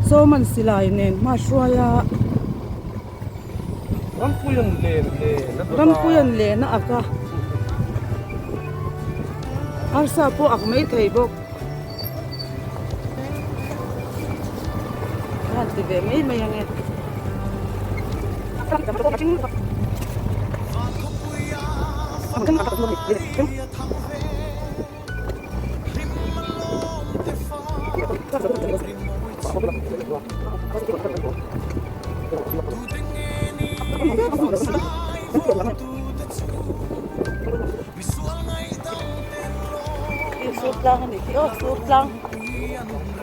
Sawman silai nen hma hruai a. Rampuian len len a dawt a. Rampuian len a ak a. Arsa pawh ak mai thei bawk. Ka han ti ve mai mai ange. Sur tlang a nih khi aw sur tlang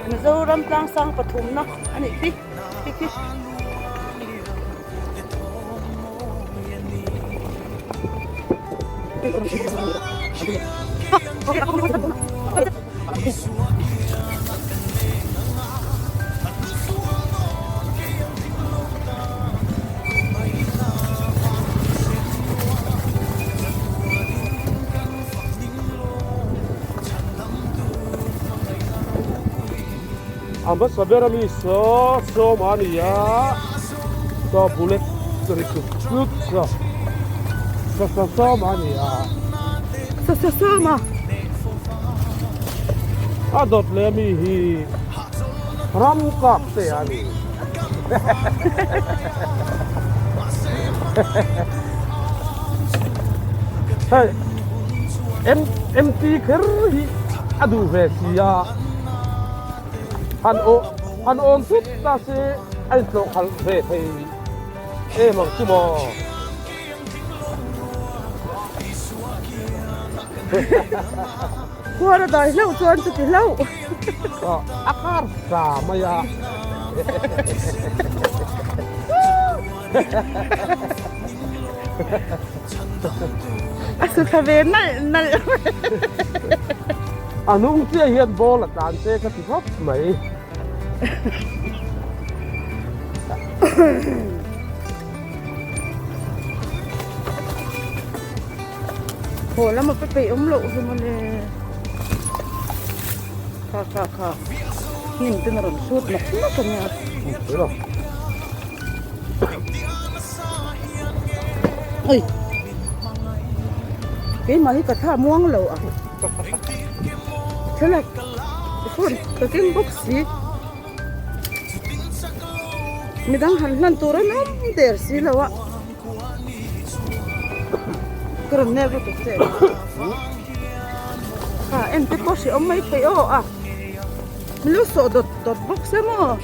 Mizoram tlang sang pathumna a nih khi khi khi. A hmasa ber ami saw sawm a ni a saw bullet ri tut tut saw saw saw sawm a ni a saw saw sawm a a dawt leh ami hi ram kap te a ni hei MT kher hi a duh ve si a. Han aw han awm thut ta se a intlawh khalh ve thei em ang chu maw? Khuar a dai hlauh chuan chuti hlauh. A kar sa mai a. A su thla ve nalh nalh. A hnung chiah hian ball a tlan che ka ti khawp mai. Haw lama pe peih awm loh hi mawle. Kha kha kha hnim ten a rawn hrut nawk nawk a nia. Oi keimah hi ka thla muang lo ang thlalak phone ka keng bawk si midang han hlan tur an awm der si lo a ka rawn nel lutuk che kha en te pawh hrehawm mai thei aw a min lo sawh dawt dawt bawk se maw.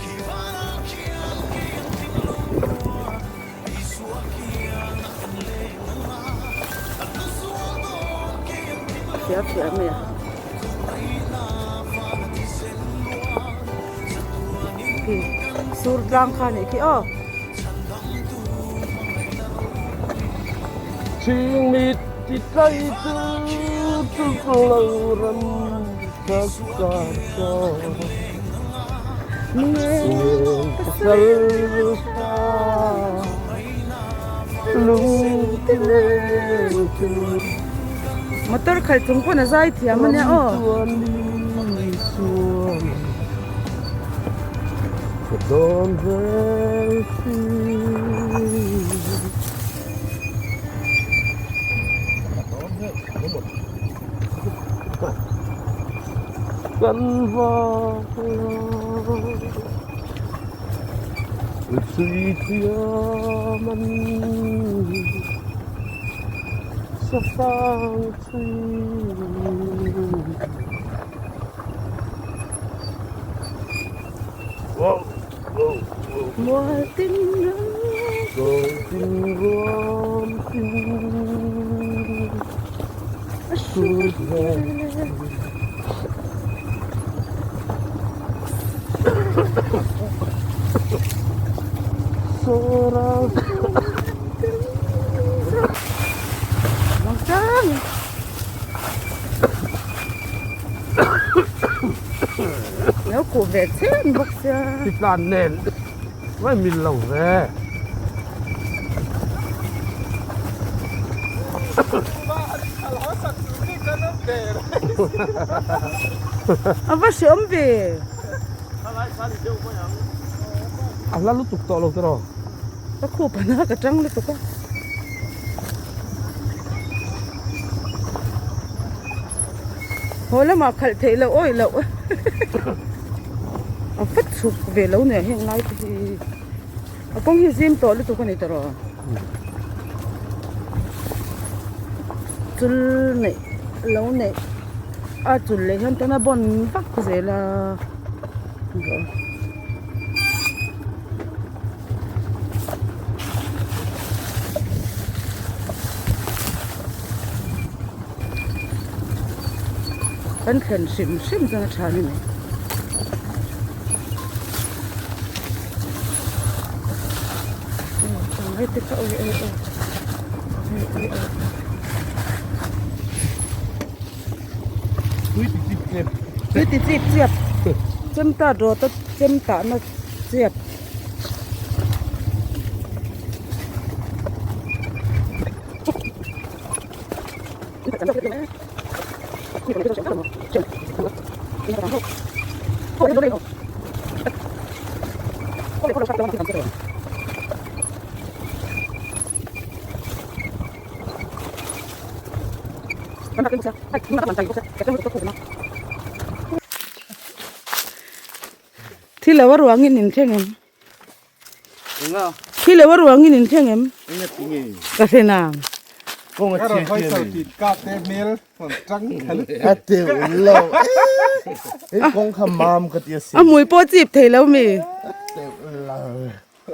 Fiah fiah mai a. Khi sur tlang kha nih khi aw. Chhingmit ti tlai chu chu lo ram ka kar ka. Motor khalh chung pawn a zai thiam a nia aw. Kan vak la chui thiam an safang chui. Wow wow wow. Mual tin ram. Mual tin ruam tin. Lo kuh ve chen bawk sia. Titlan nen mai mil lo ve. A va hreawm ve. A hla lutuk tawh lo tiraw? Ka khup a na ka tang lutuk a. Haw lamah khalh theih loh awih loh a vat chhuk ve lo nia heng lai te hi a kawng hi zim tawh lutuk a ni tawh rawh chul neih lo neih a chul leh hian tuna bawn vak zel a. Kan thlen hrim hrim chuan a tha a ni mai. Tui ti chip chiap chem ta dawt a chem tahna chiap. Thil lo a ruangin in thleng em? Thil lo a ruangin in thleng em? Ka hre nang. A hmui pawh chip thei lo mi.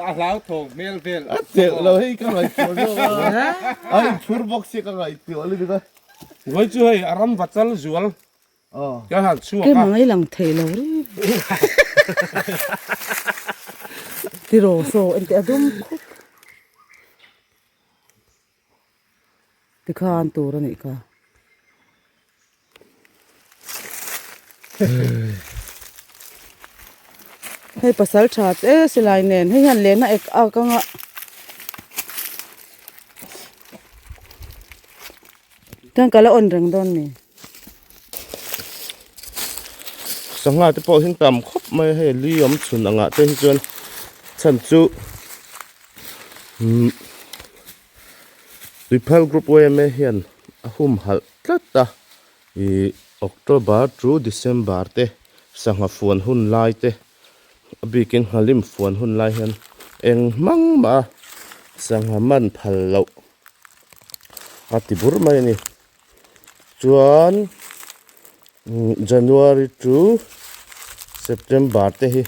A hlau thawk hmel vel. A telh lo hei ka ngaihtuah zawk a. A inchhur bawk sia ka ngaihtuah lutuk a. Vawi chu hei a ram va chal zual ka han chhuak a. Kem ang ei lang thei lo ri. Tiraw saw engti a dum khup. Tikhan tur a nih kha. Hei pasal tha te silai nen hei hian lehna ek ak anga chuan ka la on reng dawn ni. Sangha te pawh hi an tam khawp mai a hei li awm chhun angah te hi chuan chhan chu umm Tuiphal Group yma hian a humhalh tlat a, ih October to December te sangha fuan hun lai te a bikin nghalim fuan hun lai hian eng hmang mah a sangha man phal loh a ti bur mai a ni. Chuan January to September te hi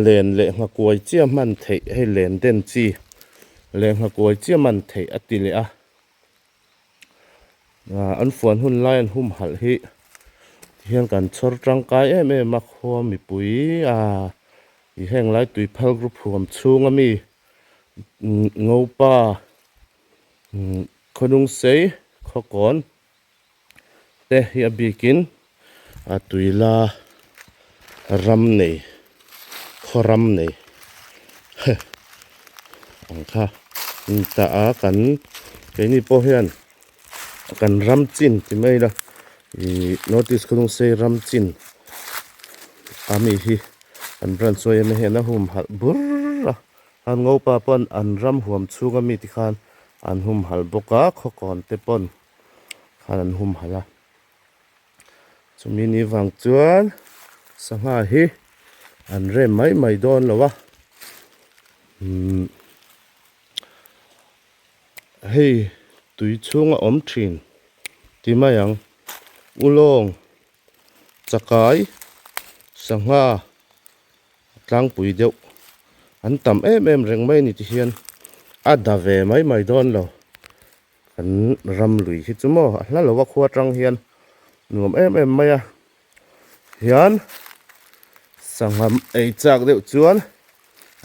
Len leh nghakuai chiah hman theih hei len den chi leh nghakuai chiah hman theih a ti leh a ah an fuan hun lai an humhalh hi tihian kan chhawr tangkai em em a khua mipui ah ih heng lai tui phal group huam chhung ami ngopa khawnung sei khawkawn te hi a bikin a tuila ram nei khaw ram nei heh ang kha ni ta a kan keini pawh hian kan ram chin ti mai ila ih north east khawlung sei ram chin a mi hi an branch sawi em hian a humhalh bur a an ngopa pawn an ram huam chhunga mi ti khan an humhalh bawk a khawkawn te pawn. khan an humhalh a chumi ni vang chuan sangha hi an rem mai mai dawn lo a umm hei tui chhunga awm thin ti mai ang ulawng chakai sangha tlangpui deuh an tam em em reng mai a ni ti hian a da ve mai mai dawn lo. Kan ram lui hi chu maw a hla lo a khua atang hian nuam em em mai a hian sangha ei chak deuh chuan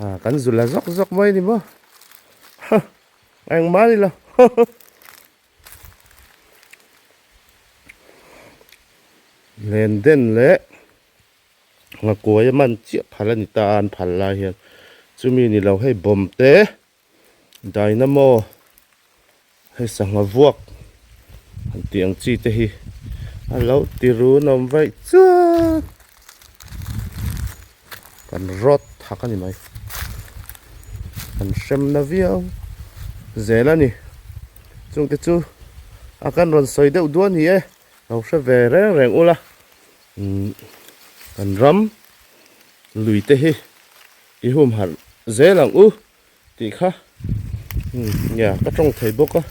ah kan zu la zawk zawk mai a ni maw ha engmah a ni lo len den leh nghakuai a man chiah phal a ni ta a an phal lai hian chumi ni lo hei bawm te. Dynamo hei sangha vuak han tih ang chi te hi a lo ti run awm vaih chuan kan rawt thak a ni mai. an hrem na viau zel a ni. Chungte chu a kan rawn sawi deuh duah a ni e, lo hre ve reng reng ula umm kan ram lui te hi i humharh zel ang u tih kha umm nia ka tawng thei bawk a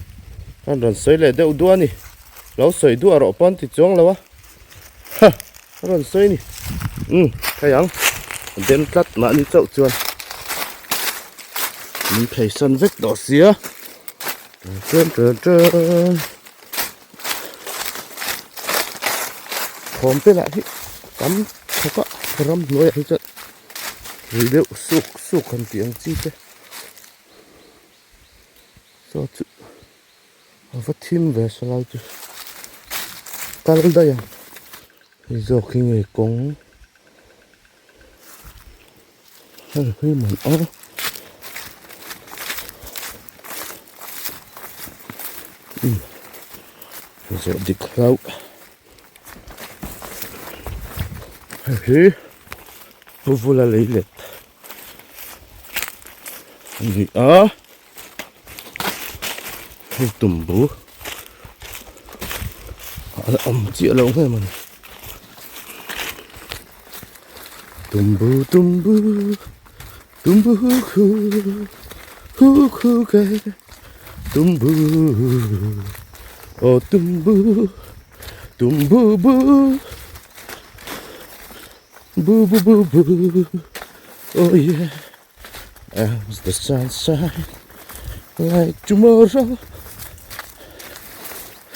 kan rawn sawi leh deuh duah a ni lo sawi duah rawh pawn ti chuang lo a ha ka rawn sawi a ni umm thei ang dem tlat mahni chauh chuan min pheisan vek tawh sia ṭan ṭan ṭan thawm te lah hi tam thawk a ramhnuaiah hi chuan. Ri deuh suk suk han tih ang chi te saw chu a va thim ve sa lai chu kal daih ang hei zawk hi nge kawng hei hi man a umm zawh dik hlauh. Hei hi pu vula leilet a ni a hei tumbu a la awm chiah lo nge mawni tumbu tumbu tumbu hu khu hu khu ke tumbu aw tumbu. Tum bu bu bu bu bu bu oh yeah as the sun shine like tomorrow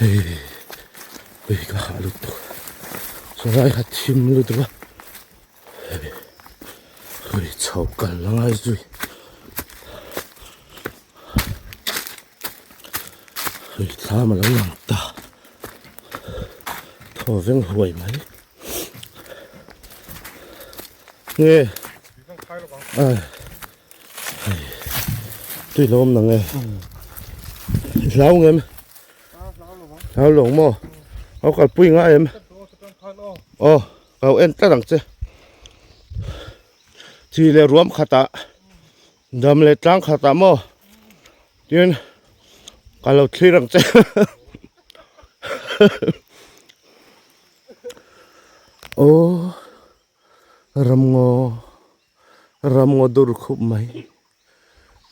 hei hei ka hah lutuk chulai kha thim lutuk a hei hei chho kal la ngai zui. Hei thlam a lo lang ta thaw veng huai mai nge ai hei tui lo awm nang e hlau ngem hlau lo maw ho kalpui nga em aw kau en tlat ang che chi leh ruam khatah. Dam leh tlang khat ah maw tin ka lo thlir ang che aw ramngaw ramngaw dur khup mai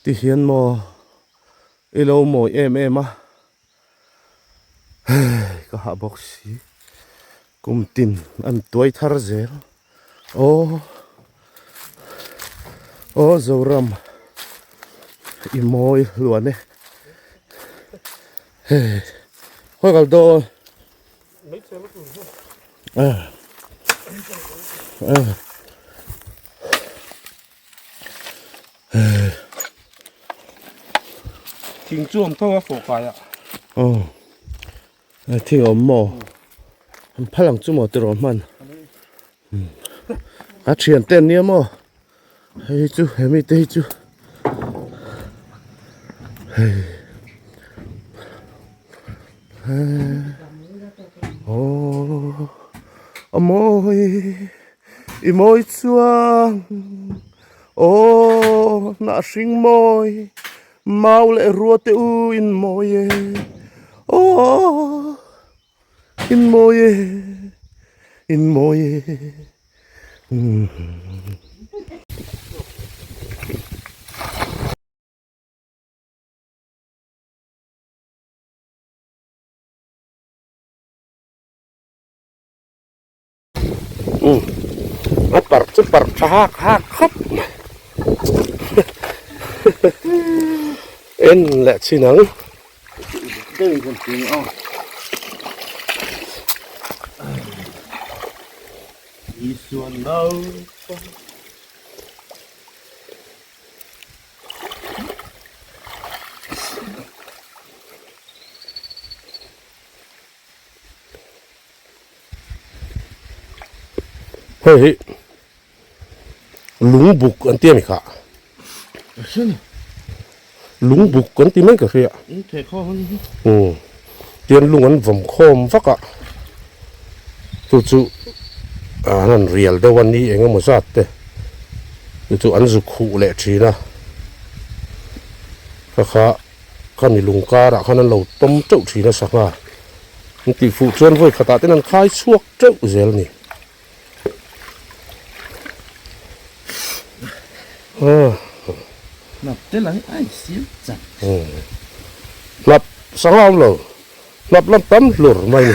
ti hian maw i lo mawi em em a hei ka hah bawk si kum tin an tuai thar zel. Aw aw Zoram i mawi hluan e hei khawi kal dawn Thing chu awm tho a fawh kai ah. Aw. Thing a awm maw? An phal ang chu maw tiraw hman? A thian te an nia maw? Hei hi chu he mite hi chu hei aw a mawi i mawi chuan aw hnah hring mawi. Mau leh rua te u in mawi e aw in mawi e in mawi e umm. Umm a parh chu parh tha hak hak khawp mai en leh chin ang. Hei hi lungbuk an ti a ni kha lungbuk an ti mai ka hria umm tian lung an vawm khawm vak a chu chu an han rial deuh a ni eng emaw zat te chu chu an zu khuh leh thin a. Kha kha khami lung karah khan an lo tawm teuh thin a sangha an tih fuh chuan vawi khatah ten an khai chhuak teuh zel a ni. Hnap sangha awm lo hnap lam tam hlur mai a ni.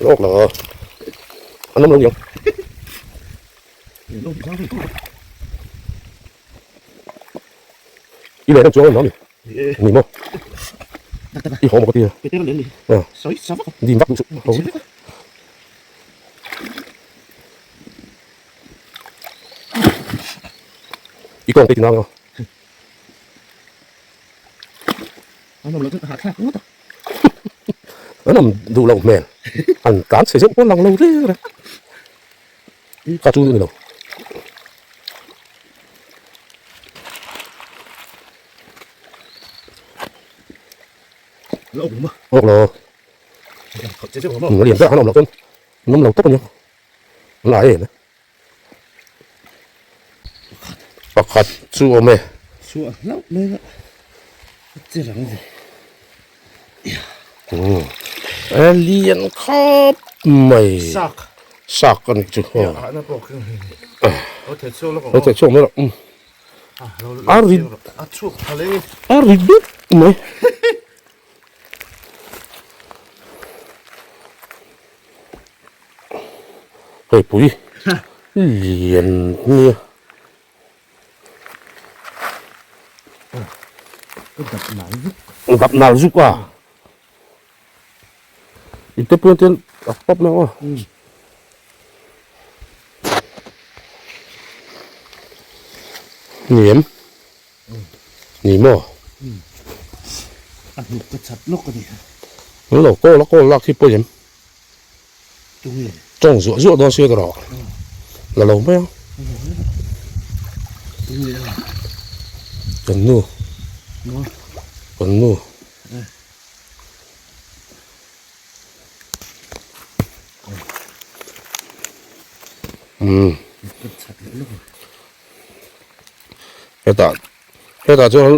Lawk lo an awm lo niang. I leh chuang em ni ni maw i haw maw ka ti a dim vak duh suh ho i kawng te ti nang a. An awm duh loh hmel an tlan chhe zeuh pawh lang lo reng reng ka chu ni lo. Awk lo a lian ber an awm loh chuan an awm lo tawp a nia an ai em e. Pakhat chu awm e. Chhuah hlauh mai a, a che rang ve. A lian khawp mai. Sak. Sak a nih chu. A na pawh khi. O thei chhuak lawk. O thei chhuak mai rawh. A ri. A chhuak tha leng. A ri dup mai. Hei pui lian nia. Dap nal zuk a. I te pawh hian a pawp mai ang a. Ni em? Ni maw? A hnuk ka chat lawk a ni. An lo kawl a kawl lak hi pawi em? Tawng zuah zuah dawn sia ka rawh. La lo mai ang. Kan nu. Kan nu. Umm. Hetah hetah chuan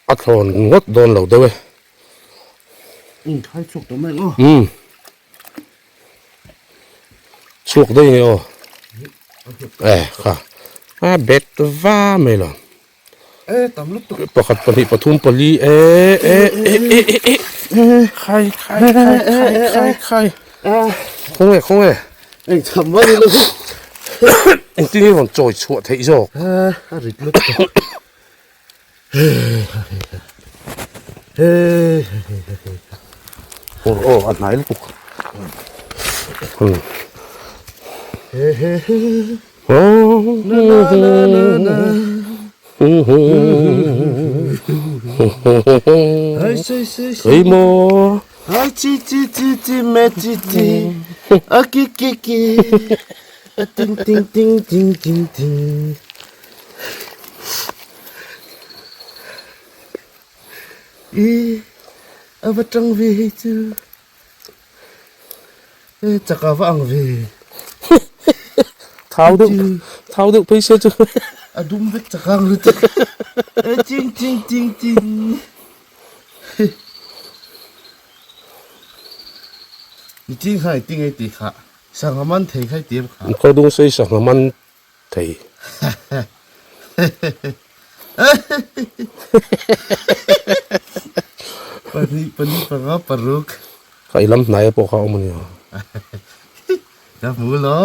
a thlawn ngawt dawn lo deuh e. Umm khai chhuak tawh mai ang aw. Umm chhuak daih nge aw. E kha a bet va mai lo. E tam lutuk. Pakhat pahnih pathum pali e e e e e e khai khai khai khai khai khai khawnge khawnge. Eng cham mai lo. Engtin nge rawn chawi chhuah theih zawk? A rit lutuk. Aw aw a hnai lutuk. Ei maw. Ai chi chi chi chi me chi chi a ki ki ki a ting ting ting ting ting ting. I a va tang ve hei chu e chak a va ang ve thau deuh thau deuh phei se chu a dum vek chak ang lutuk e ching ching ching ching i ching kha i ting ei tih kha sangha man thei kha i ti em kha khaw dung sei sangha man thei. Pahnih pali panga paruk. Kha i lam hnai pawh kha a awm a nia. Ka hmu lo.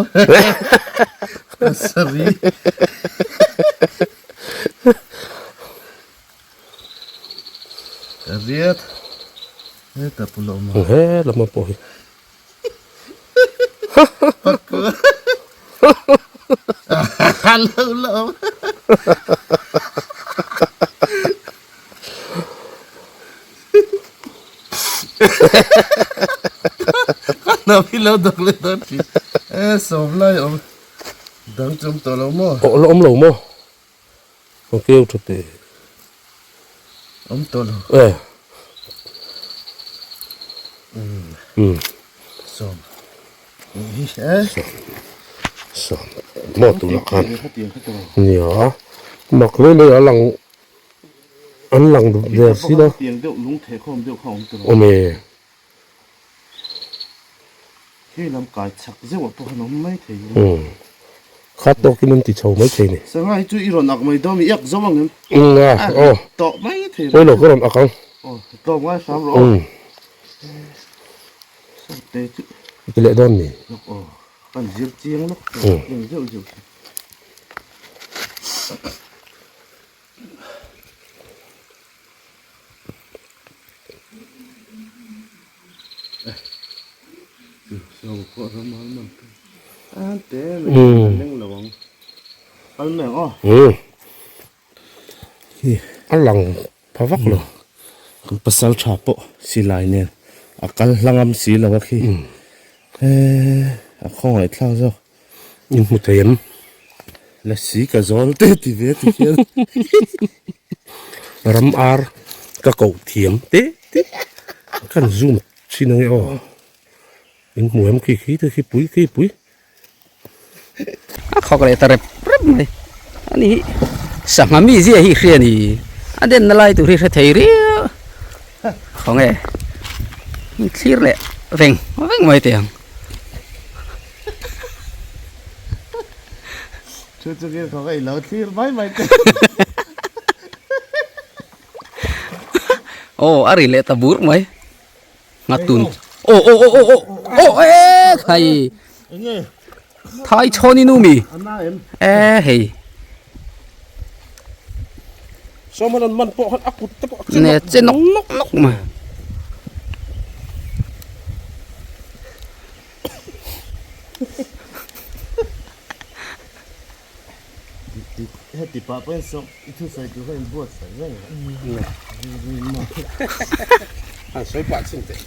Sorry. Ka riat. Heta pula awm a. He lama pawh hi. Dang chu awm tawh lo maw? Aw la awm lo maw? Ka keu tha teh. Awm tawh lo. E. Um. Sawm. Hi e. Sawm. Maw tunah khan. Nia. Mak lei lei a lang an lang der si lo. Tiang deuh lung theh khawm deuh kha awm tawh lo. Awm e. Khi lam kai chak zeuh ah pawh khan awm mai thei a. Umm. Khat tawkin an ti chho mai thei ni. Sangha hi chu i rawn ak mai dawn mi iak zo ang em? Umm a aw. Tawh mai thei. Pawi lo ka rawn ak ang. Aw tlawm ngai hram rawh aw. Umm. Sawte chu. Ti leh dawn ni. Lawk aw. Kan zir chiang lawk tawh. Eng zeuh zeuh. A lang pha vak lo kan pasal tha pawh silai nen a kal hlangam si lo a khi a khawngaih thlak zawk. In hmu thei em? Lasi ka zawl te ti ve ti hian. Ram ar ka koh thiam te te kan zoom thin ange aw. In hmu em khi khi te khi pui khi pui. A khawk leh ta rep rep mai. Ani hi sangha mi zia hi hria ni. A denna lai tur hi hre thei riau. Khawnge thlir leh veng veng mai teh ang. Chu chu kir khaw ka i lo thlir mai mai te. Aw a ri leh ta bur mai. Ngatun. Aw aw aw aw aw aw e khai. Thai chhawn i nu mi. E hei. Sawman an man pawh khan a kut te pawh a che nawk che nawk nawk nawk mai. Heti pah pawhin sawm i thusawi tur kha in buatsaih reng a. Sawi pah chin teh.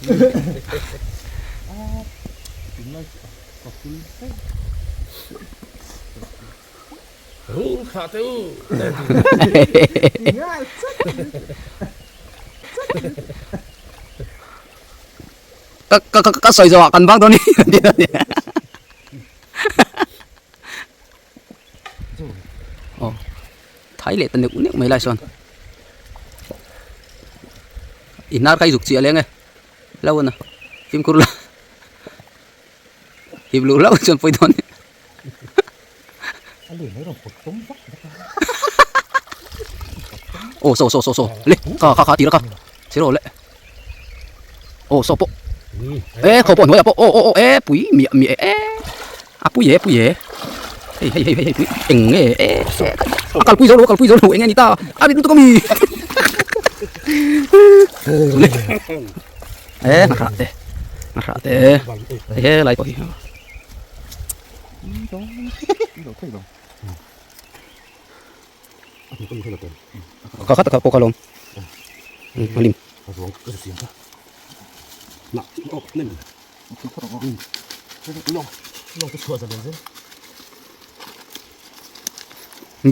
Rul kha te u. Ka ka ka ka sawi zawh ah kan bang dawn ni. Aw thai leh ta neuh neuh mai lai sawn i hnar kha i zuk chiah leng e lo a na fimkhur la hip luh hlauh chuan pawi dawn aw saw saw saw saw le kha kha kha tira kha chhelo le aw saw pawh e khaw pawh hnuaiah pawh aw aw aw e pui miah miah e a pui e pui e hei hei hei hei pui eng nge e a kalpui zo lo a kalpui zo lo eng nge ni ta a rit lutuk a mi le e ngahra te ngahra te hei helai pawh hi Ka khat ka pawh ka lawm a lim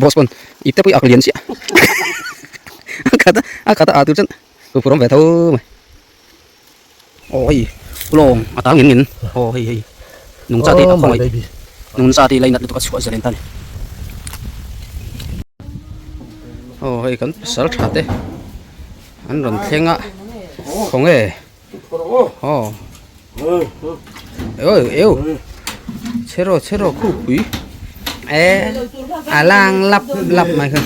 boss pawn ip te pawh i ak lian chiah a khat a khat a ah tur chuan huphurh awm ve tho mai. Aw hei lawng a tang ngin ngin aw hei hei nungcha te a khawngaih nungcha te lainat lutuk a chhuah zalen ta a ni aw hei kan pasal tha te an rawn thleng a khawnge aw eo eo cheraw cheraw khupui e a lang lap lap mai kha.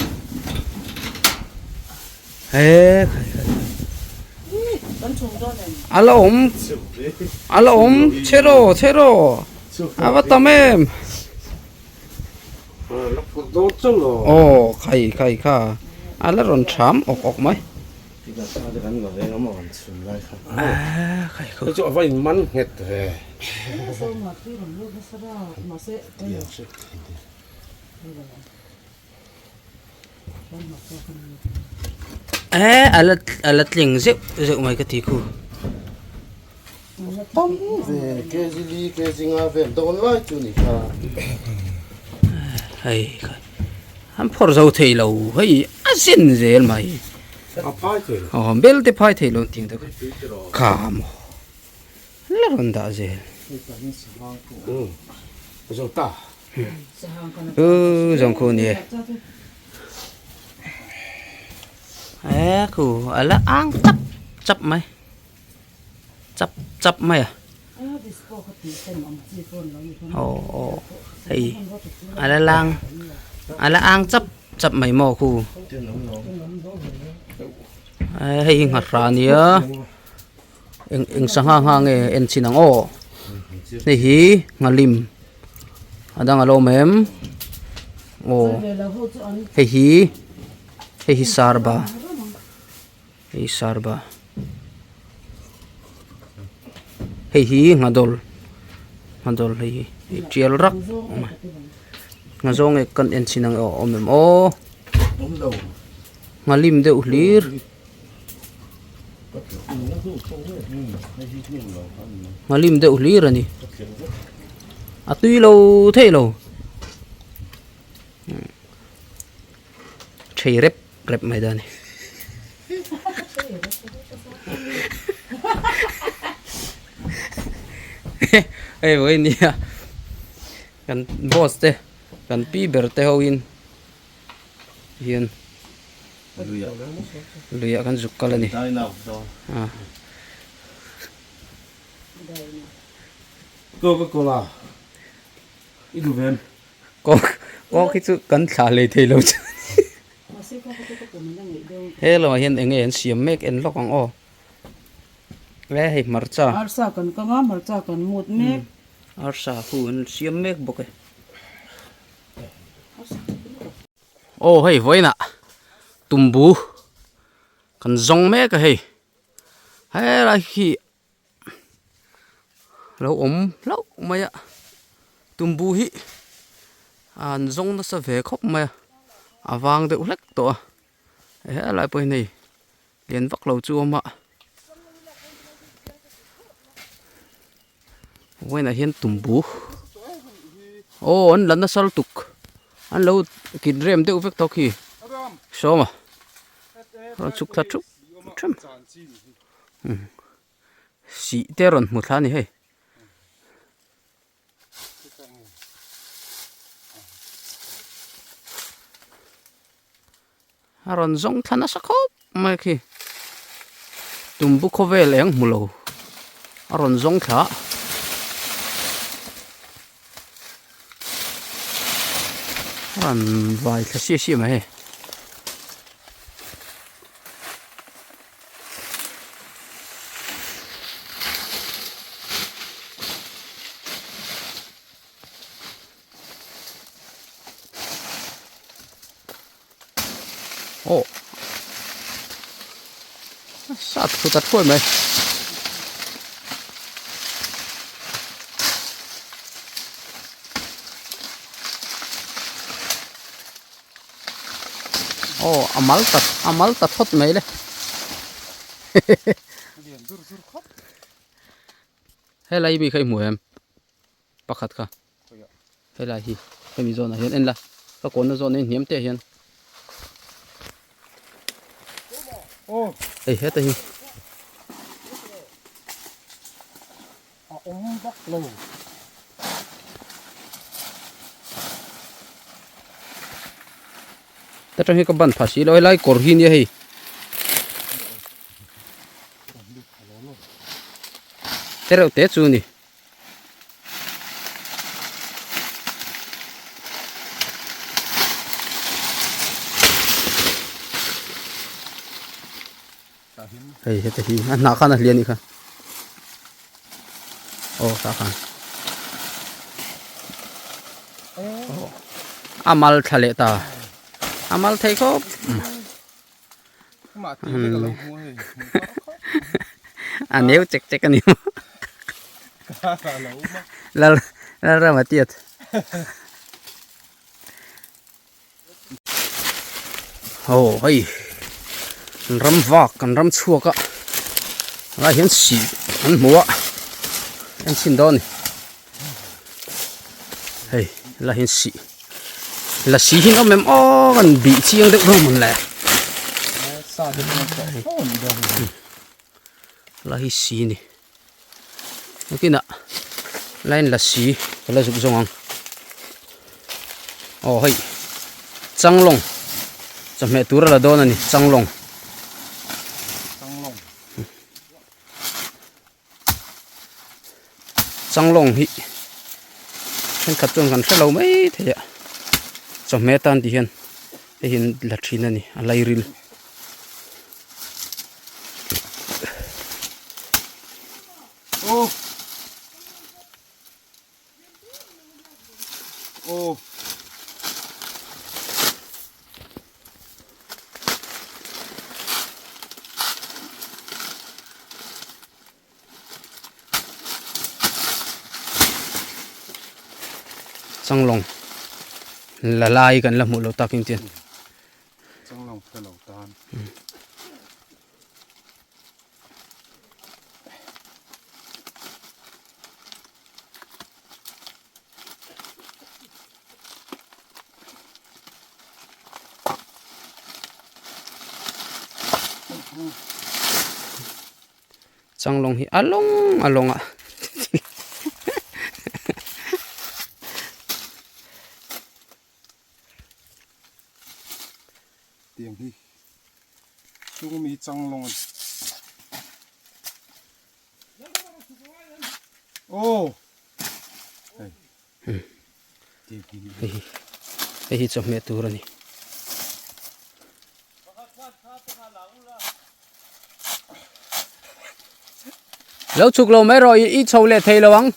He khai khai a la awm a la awm cheraw cheraw a va tam em aw khai khai kha a la rawn tham awk awk mai a khai kha. Eh a la a la tling zeuh zeuh mai ka ti khu. Tam ve kg li kg nga vel dawn lai chu ni kha. Hei khai an phawrh zo thei lo hei a zen zel mai. A phai thei lo. Aw bel te phai thei lo tih ang deuh kha maw la rawn dah zel. Zo ta. Uu zawng khu a ni e. E khu a la ang chap chap mai. Chap chap mai a. Aw aw hei a la lang a la ang chap chap mai maw khu. Hei hi nghahrah a nia. Eng eng sangha ngha nge en chin ang aw hei hi nghalim a dang a lo awm em aw hei hi hei hi sarba hei sarba hei hi nghadol nghadol hei hi hei tial rak awm a nghazawng e kan en chin ang aw awm em aw nghalim deuh hlir. Nghalim deuh hlir a ni a tui lo thei lo thei rep rep mai dawn a ni hei vawiin nia kan boss te kan pi ber te ho in hian luiah kan zuk kal a ni Coca Cola i duh ve em? Coke coke hi chu kan thlah hlei thei lo chu he lamah hian eng nge an siam mek en lawk ang aw e hei hmarcha arsa kan kang a hmarcha kan mut mek arsa khu an siam mek bawk e. Aw hei vawiinah tumbu kan zawng mek a hei helai hi lo awm hlauh mai a tumbu hi an zawng nasa ve khawp mai a a vang deuh hlek tawh a helai pawh hian hei lian vak lo chu a awm a Vawiinah hian tumbu aw an la nasa lutuk an lo kit rem deuh vek tawh khi sawma rawn chhuk thla thup thup sih te a rawn hmu thla a ni hei. A rawn zawng thla nasa khawp mai khi tumbu khawvel eng hmu lo a rawn zawng thla a rawn vai thla siah siah mai hei. Aw a sat thut a thuai mai. Aw a mal ta a mal ta thawt mai le helai mi kha i hmu em pakhat kha helai hi hemi zawnah hian en la ka kawnna zawn hi hniam te ah hian hei heta hi. A awm vak lo. Ta tang hi ka ban pha si lo helai kawr hi nia hei. Te reuh te chu ni. Hei heta hi a hnah khan a hliah a nih kha aw tah khan a mal thla leh ta a mal thei khawp a neu chek chek a ni maw lal lalrama tiat. Aw hei an ram vak an ram chhuak a helai hian sih an hmu a en chhin dawn a ni hei helai hian sih Lasi hi an awm em aw kan bih chiang deuh rawng mawn le. La hi si ni. Nakinah line lasi ka la zuk zawng ang. Aw hei changlawng chawhmeh tur a la dawn a ni changlawng. Changlawng hi thenkhat chuan kan hrelo mai thei a chawhmeh atan ti hian hei hi an la thin a ni a lairil. Changlawng la lai kan la hmuh loh tak in chian. Changlawng hre lo tan. Changlawng hi a lawng a lawng a. Tiang hi chung mi changlawng a ni. Aw hei hei hi hei hi chawhmeh tur a ni. Lo chhuk lo mai rawh i chho leh thei lo ang.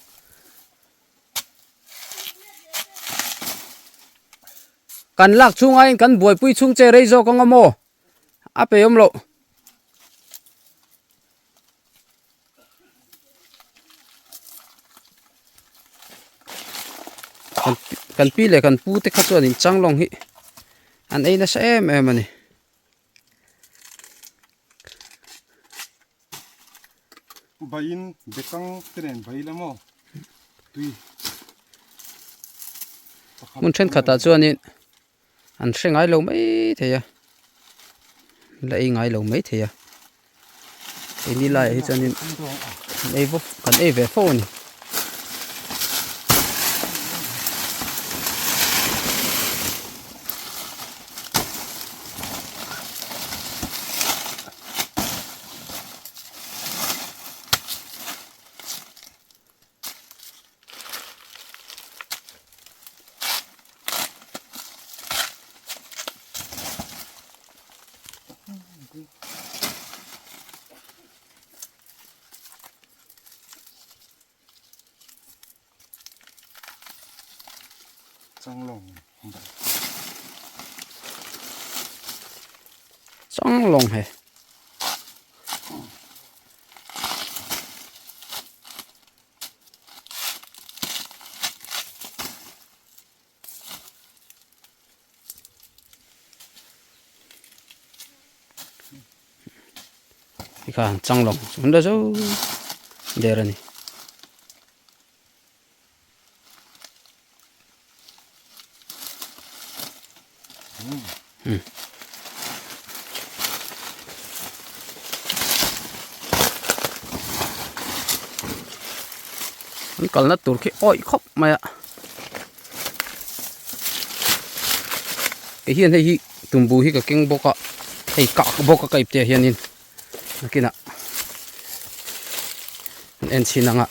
Kan lak chhunga in kan buaipui chhung che rei zawk ang a maw? A pe awm loh. Kan pi leh kan pu te kha chuan in changlawng hi an ei nasa em em a ni. Baiin bekang te nen bai la maw tui hmun thenkhatah chuanin an hre ngai lo mai thei a la ei ngai lo mai thei a keini laiah hi chuanin kan ei vawk kan ei ve fo a ni. Changlawng he. Tikhan changlawng chu an la zo der a ni. An kalna tur khi awih khawp mai a kei hian hei hi tumbu hi ka keng bawk a hei kah bawk a ka ipte ah hianin nakinah an en chhin ang a.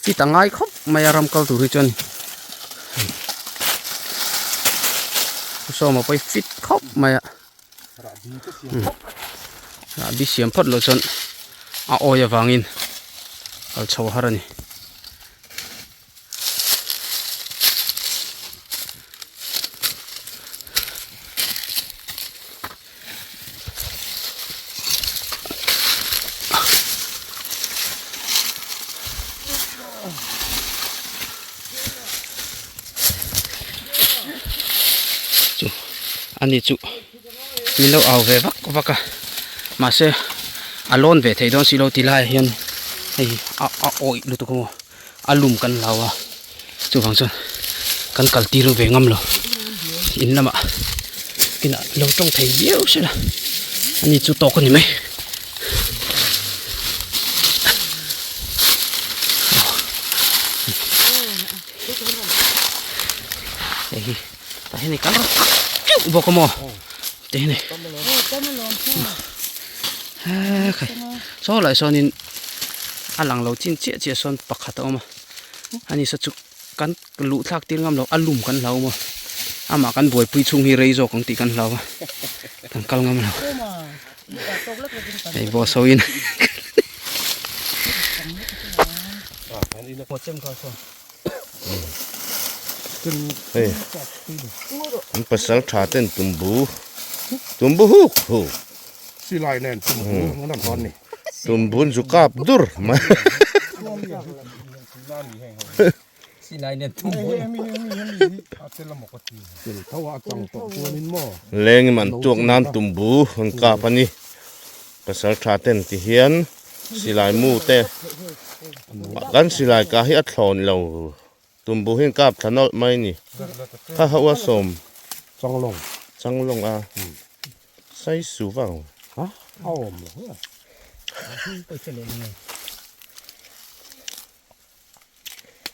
Fit a ngai khawp mai a ram kal tur hi chuan sawma pawh hi fit khawp mai a rahbi siam phawt loh chuan a awi avangin kal chho har a ni. Chu ani chu min lo au ve vak vak a mahse. A lawn ve thei dawn si lo ti laiah hian hei a a awih lutuk a maw a lum kan hlau a chuvang chuan kan kal tir ve ngam lo in lamah inah lo tawng thei viau se la ani chu tawk a ni mai. Hei hi tah hian i kal teuh bawk a maw te hi ni khai saw lai sawnin a lang lo chin chiah chiah sawn pakhat a awm a ani saw chu kan luh thlak tir ngam lo a lum kan hlau maw amah kan buaipui chhung hi rei zawk ang tih kan hlau a kan kal ngam lo hei boss ho in Hei an pasal tha ten tumbu tumbu huk huk silai nen tumbu an rawn hawn ni tumbun zu kap dur mai leng man tuak nan tumbu an kap a ni pasal tha ten ti hian silai mu te kan silai kah hi a thlawn lo tumbu hi an kap thla nawlh mai a ni kha ho a sawm changlawng changlawng a sai su vang a awm lo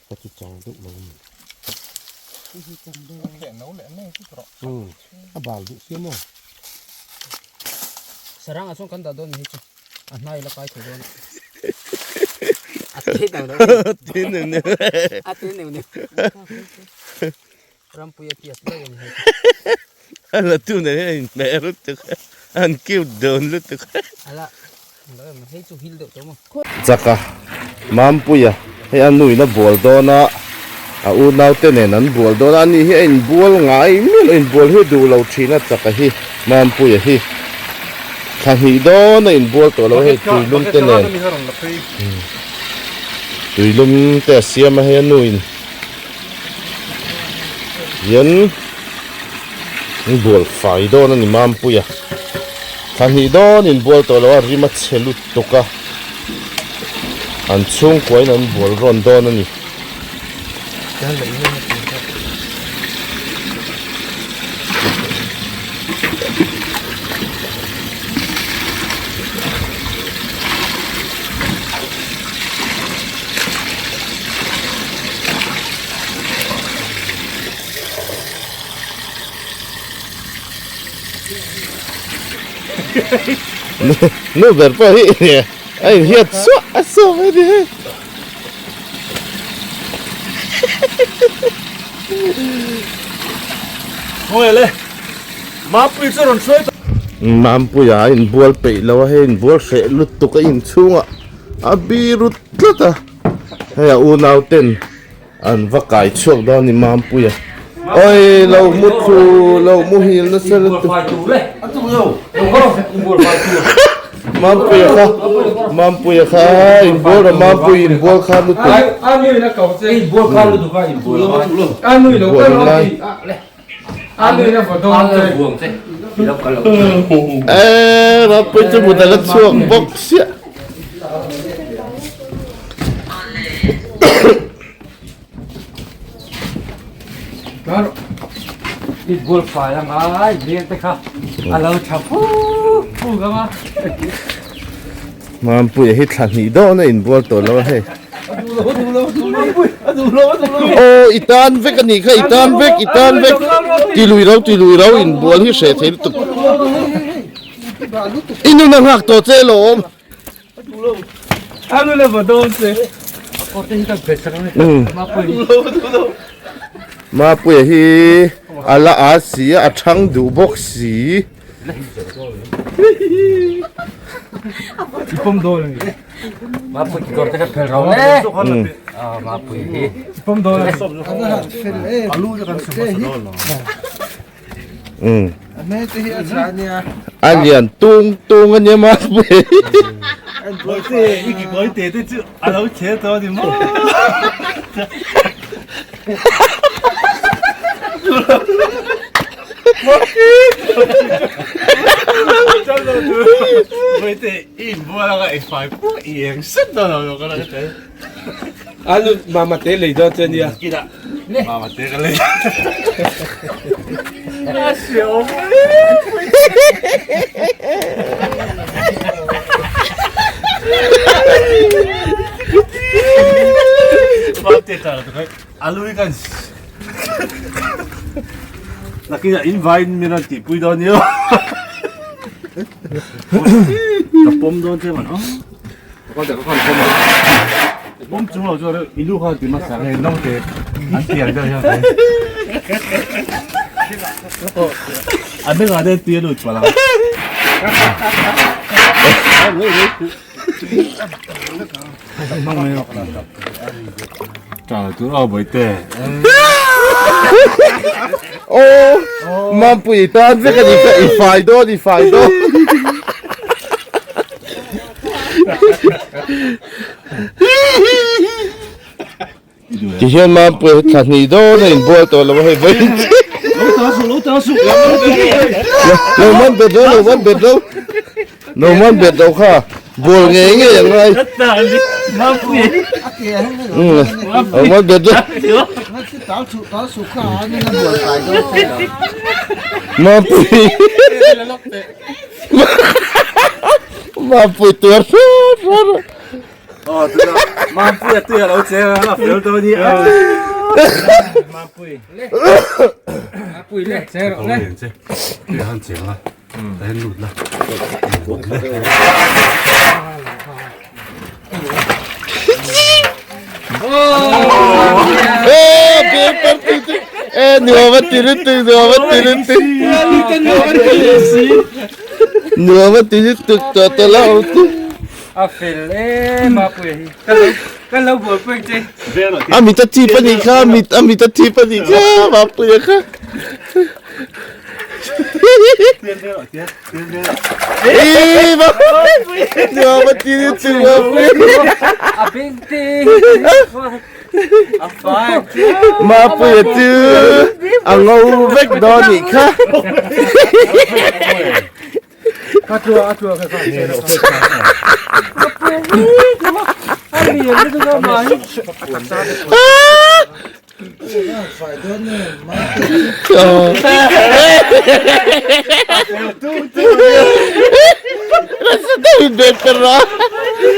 Ka ti chang deuh lo mi. A bal duh sia maw? Sarang ah chuan kan dah dawn ni hi chu a hnai la kai thei dawn a. A te neuh neuh. A te neuh neuh. A te neuh neuh. Rampuia piat deuh a ni hei chu. A la tu nen hian a inhmeh lutuk a, an cute dawn lutuk a. A la lo em hei chu hil deuh tawh maw. Chaka Mampuia hei a nuin a bual dawn a, a unaute nen an bual dawn a, ani hi a inbual ngai miah lo, inbual hi a duh lo thin a Chaka hi Mampuia hi thla hnih dawn a inbual tawh lo hei tuilum te nen tuilum te a siam a hei a nuin. Hian in bual fai dawn a ni Mampuia thla hnih dawn in bual tawh lo a rim a chhe lutuk a an chhungkua in an bual rawn dawn a ni. Nu ber pawh hi a inhiat suah a suah mai ni hei. Khawnge le Mampui chu rawn hruai tawh. Mampuia a inbual peih lo a hei inbual hreh lutuk a inchhungah a biru tlat a hei a unau ten an va kai chhuak dawn a ni Mampuia awi lo mu thu lo muhil nasa lutuk Mampuia kha Mampuia kha inbual rawh Mampui inbual kha lutuk inbual ngai. Eee Mapuii chu mut a la chhuak bawk chiah. Mampuia hi thla hnih dawn a inbual tawh lo a hei. Aw i tan vek a nih kha i tan vek i tan vek ti lui ro ti lui ro inbual hi hreh thei lutuk. I nun a nghak tawh che lawm. Mapuia hi a la a si a a thang duh bawk si. A lian tung tung a nia Mapui. Vawite i inbual anga i fai puk i eng set dawn lo ka la te. Anu mama te lei dawn che nia. Kina mama te ka lei. A hreawm Mate ta la Alu hi kan Nakinah in vaiin min rawn tihpui dawn nia. Ka pawm dawn che man. Ka kal ka pawm a. Pawm chung lo chuan i lu khan ti hmasa nge naute an ti ang deuh hian. A bengah te tui a lut palh ang. Aw Mampui tan vek a ni kha i fai dawn i fai dawn Tihian Mampui hi thla hnih dawn a inbual tawh lo a hei vawiin Lo man bet lo lo man bet lo Lo man bet lo kha bual ngei ngei ang ngai Lo man bet lo Mampui Mampui tuar hrawt hrawt. Aw tuna Mampui a tui a lo cheng a a fel dawn hi a. Mampui le. Mampui le cheng rawh le. Tui a han cheng a. Ta hian lut la. Eh paper ti ti. Eh nuam a ti lutuk nuam a ti lutuk. Nuam a ti lutuk tawh tawh la awm chu. A fel e Mapuia hi. Ka lo ka lo buaipui che. A mit a chip a nih kha, a mit a mit a chip a nih kha Mapuia kha. Ih Mapuia nuam a ti lutuk Mapuia. A beng te a fai che. Mapuia chu a ngo vek dawn nih kha. Ka tua a tua ka ka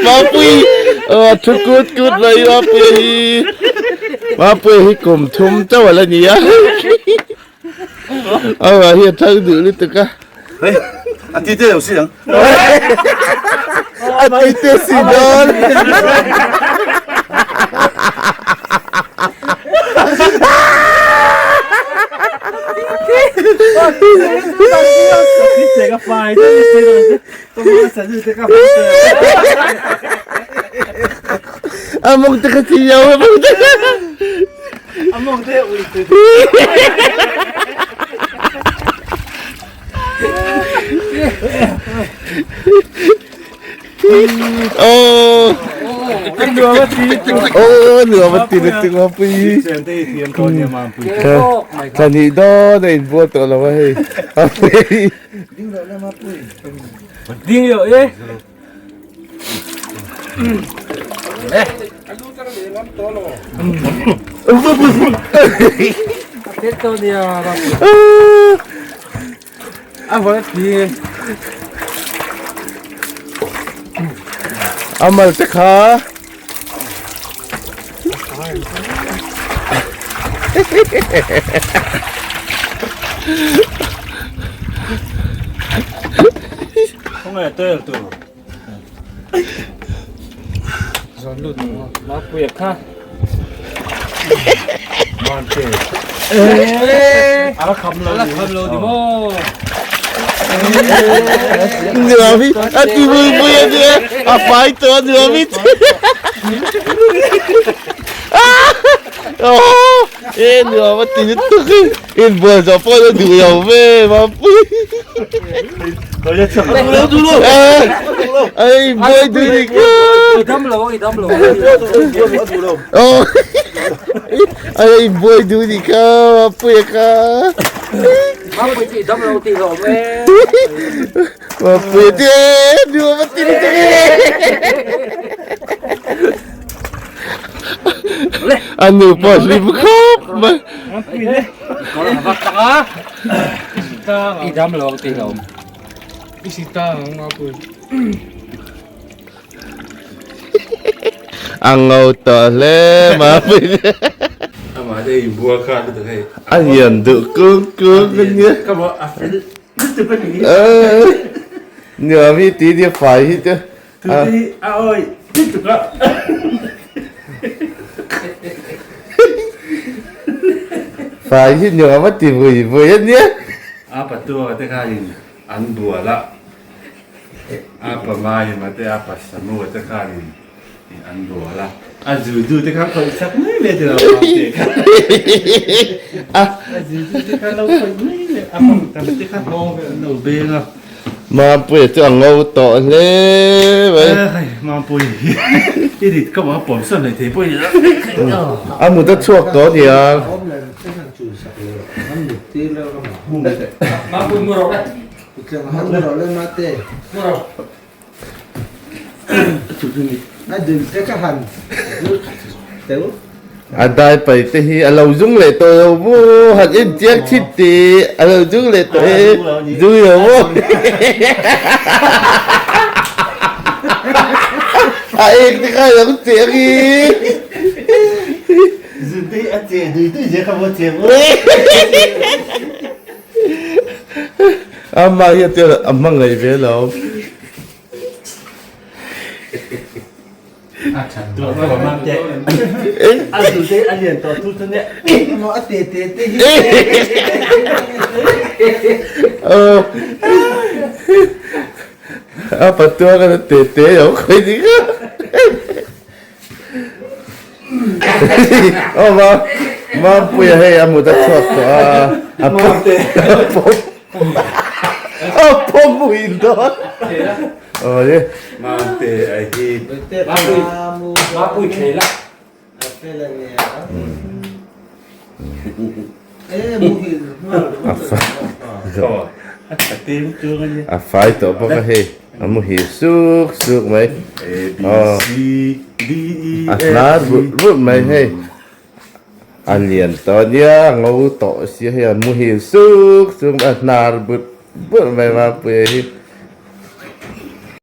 Mapui thu kut kut mai Mapui hi Mapui hi kum thum chauh a la ni a. Amah hi a thang duh lutuk a. Hei, a ti te lo si ang. A ti te si dawn. A mawng te kha si lo, a mawng te kha. A mawng te ui te. Oh. Oh, nuam a ti lutuk Mapui. Thla hnih dawn a inbual tawh lo a hei. Mapui. Ding lo e. A mal te kha. Khawngaih tel tur. Zawn lut Mapuia kha. Mante. Ala kham lo. Ala kham lo ni maw. Nuam hi a ti mui mui a nia a fai tawh a nuam hi e nuam a ti lutuk hi inbual zawh pawh a duh lo ve Mapui a inbuai duh ni kha a inbuai duh ni kha Mapuia kha. Mapui te nuam a ti lutuk e. A nu pawh hlim khawp mai. I dam lo ang tih lo. I si ta ang mapui. A ngo tawh hle mapui te. Amah te inbual kha lutuk hei. A hian duh kung kung a nia. Ka maw a fel lutuk a ni. Nuam hi ti nia fai hi chu. Tute hi a awi lutuk a. Fai hi nuam a ti vui vui a nia. A patua te khanin an bual a. A pa Maima te a pa Samu te khanin an bual a. A zuitu te kha khawih chak mai mai te lo ang te kha. A zuitu te kha lo khawih mai mai a pang tam te kha hlawng vel an lo beng a. Mampuia chu a ngo tawh hle mai. Hei Mampui i rit ka mah pawm sawn leh thei pawh i ni lo. A mut a chhuak tawh nia. Mampui mu rawh le. A dai pai te hi a lo zung leh tawh lo maw han en chiang thin tih a lo zung leh tawh e zung lo maw a ek te kha a lo che ang i Amah hian chuan a hmangaih ve lo. A patua khan a te te lo khawih ni kha. Aw ma Mampuia hei a mut a chhuak tawh a a pawm a pawm muin dawn aw ye Mamte a hi Mapui thei la A fai tawh bawk a hei a muhil suk suk mai aw a hnar rut rut mai hei a lian tawh ania a ngo tawh sia hei a muhil suk suk mai a hnar but but mai Mapuia hi.